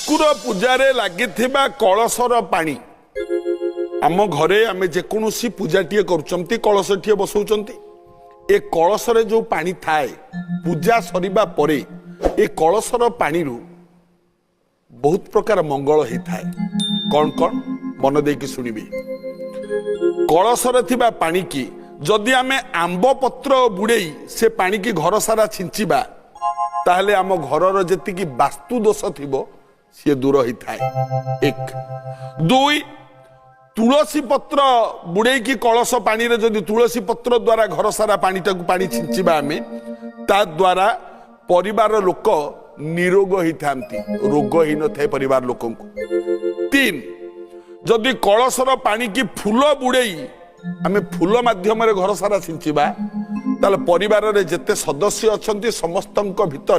ଠାକୁର ପୂଜାରେ ଲାଗିଥିବା କଳସର ପାଣି। ଆମ ଘରେ ଆମେ ଯେକୌଣସି ପୂଜାଟିଏ କରୁଛନ୍ତି, କଳସଟିଏ ବସାଉଛନ୍ତି, ଏ କଳସରେ ଯେଉଁ ପାଣି ଥାଏ, ପୂଜା ସରିବା ପରେ ଏ କଳସର ପାଣିରୁ ବହୁତ ପ୍ରକାର ମଙ୍ଗଳ ହେଇଥାଏ। କ'ଣ କ'ଣ, ମନ ଦେଇକି ଶୁଣିବେ। କଳସରେ ଥିବା ପାଣିକି ଯଦି ଆମେ ଆମ୍ବ ପତ୍ର ବୁଡ଼େଇ ସେ ପାଣିକି ଘର ସାରା ଛିଞ୍ଚିବା, ତାହେଲେ ଆମ ଘରର ଯେତିକି ବାସ୍ତୁ ଦୋଷ ଥିବ, ସିଏ ଦୂର ହେଇଥାଏ। ଏକ। ଦୁଇ, ତୁଳସୀ ପତ୍ର ବୁଡ଼େଇକି କଳସ ପାଣିରେ ଯଦି ତୁଳସୀ ପତ୍ର ଦ୍ୱାରା ଘର ସାରା ପାଣିଟାକୁ ପାଣି ଛିଞ୍ଚିବା ଆମେ, ତା ଦ୍ୱାରା ପରିବାର ଲୋକ ନିରୋଗ ହେଇଥାନ୍ତି, ରୋଗ ହେଇନଥାଏ ପରିବାର ଲୋକଙ୍କୁ। ତିନି, ଯଦି କଳସର ପାଣିକି ଫୁଲ ବୁଡ଼େଇ ଆମେ ଫୁଲ ମାଧ୍ୟମରେ ଘର ସାରା ଛିଞ୍ଚିବା, ତାହେଲେ ପରିବାରରେ ଯେତେ ସଦସ୍ୟ ଅଛନ୍ତି, ସମସ୍ତଙ୍କ ଭିତରେ